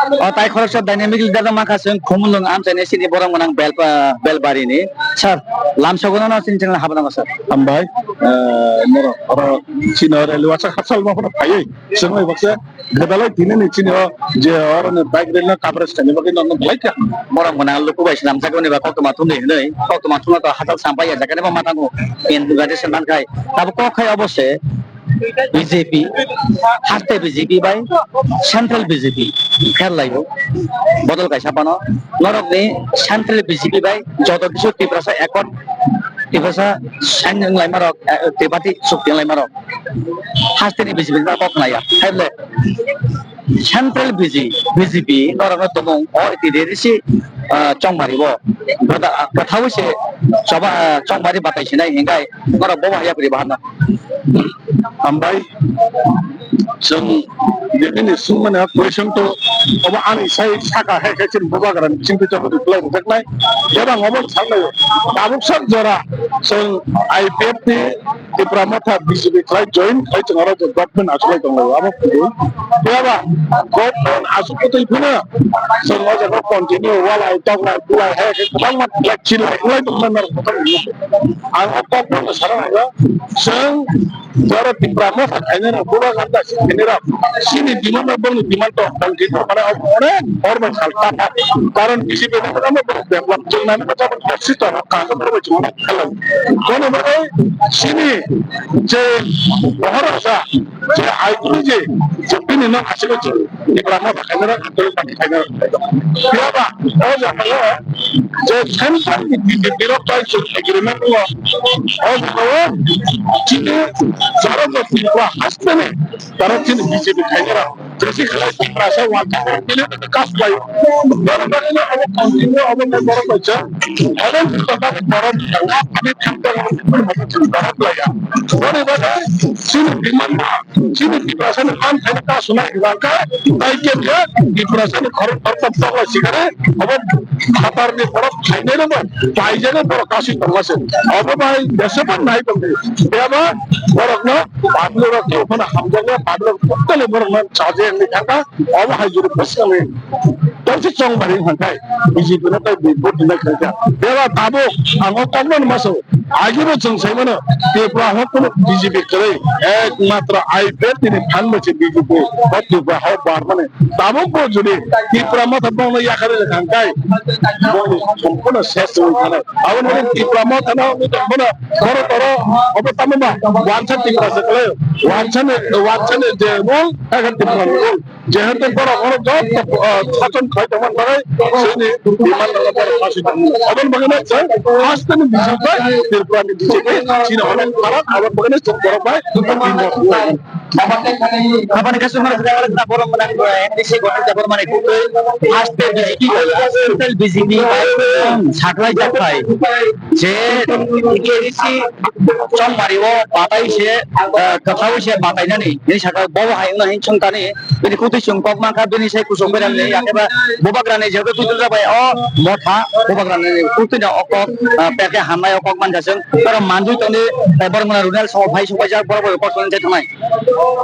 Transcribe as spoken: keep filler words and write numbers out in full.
O tai khoroksa dynamic leader no mankha chwng Khumulwng amchaini chini borok gwnang Bel-, ah, Belbari ni. Sir, lamsogo no chini channel habanango sir. Hambai, eh, norok oro chini oro lewasa khasal ma phano phaiwi chwng bai baksa gwdalai tini ni chini o je oro ni bike rally no coverage khaina bagwi norok no belai kha. Borok gwnang luku bai swnamjak wngni ba koktwma thumni hinwi koktwma thumna to hachal sampai ya jakani bo mathango in gade se mankhai tabo kok khai obo se. B J P, haste B J P bai central B J P kher laio. Bodol kaisa phano norokni central B J P bai joto kisu Tiprasa accord, Tiprasa sign wng laimarok, eh, Triparty chukti wng laimarok hasteni B J P ni kok naya. Hai bole central B J, B J P norokno tumung o T D R C, ah, chongmari bo. Bada, ah, kwthawi se choba, ah, chongmari batai sinai hingai norok bobo haya puri baharna. Hambai, chwng bini sungmani question to obo ani sai saka hai khai chini bubagrani chingtwi chakri khlai rwjaknai. Jora obo sanai tabuk sak jora chwng I P F ni Tipra Motha B J P khlai join khai chwng oro je government achulai tonglai abo kwrwi. Phiya ba government achuk kwtwi phano chwng o jaga continue walai toklai bulai hai khe kwbangma flex chilai wngwlai tongmani norok kotor wngya. Ang o kok bono sana hwnba chwng jora Tipra Motha khainai rok bubagrani si khainai rok chini demand no bongni demand to tongkhe mane onek hor bai sal ta karon B J P ni develop chwng nani bacha si to kaso bai chwng. Kono bagwi chini je bohor asa je aiguni je je bini no asiko je Tipra Motha khainai rok, Tipra Motha khainai rok. Phiya ba o jaga o je central ni B J P rok bai je agreement o, o jaga o chini jara jati ba hasteni tara chini B J P khainai rok. Jesi khlai Tiprasa wansa kini kas bai. Borok bagwi no abo continue abo no borok bai cha. Abo no borok bai cha. Ani thang thang borok bai ya. Borok bai chini demand, chini Tiprasa ni man thani ka suna iwangka. Tai ke ke Tiprasa ni khorok khorok tok tok sikare. Abo khatar ni borok khainai no bai. Pai jene borok kasi tongma se. Abo bai desa ban nai tong. Beba borok no public rok ke phana hamjakya, public rok totally borok no chaje ni thangka. Omo hai juru bwskango tongsi chongmani hwnkhai B J P no tai vote rwna khaikha. Beba tabuk ang o kokno maso agibo chwng saimano Tripura hok kuno B J P kwrwi ekmatro I P F T ni phan bai se B J P o Tripura hok barmani. Tabuk bo jodi Tripura Motha bongno yakarwi rwkha hwnkhai bongni sompurno ses wngwi thanai. Aboni bagwi Tripura Motha no wngwi tongphano khoro toro obo tamo ba wansa Tripura se kwlai wansa ni wansa ni je mung Hakhe Tripura ni jehetu borok oro joto, ah, sason khai tongmani bagwi chini demand rok borok khasi tongo. Aboni bagwi no chwng hasteni bising bai Tripura ni B J P chini onek pharak, aboni bagwi no chwng borok bai Aboni kaisa mane borok mane M D C gothe borok mane kutui haste B J P central B J P bai saklai jak phai je T K D C chongmari o batai se, ah, kwthaui se batainani hini saka bobo hai wngna hin chwng tani. Bini kutui chwng kok mankha, bini sai kuchuk berang ni, yakhe ba bubagrani jeto twi twi bai o motha, bubagrani kutui no o kok, ah, pekhe hamnai o kok mankha chwng. Oro manjui tongdi, tei borok mwnai runel songo phai sung paijak, borok bai kok tongni thai thangnai.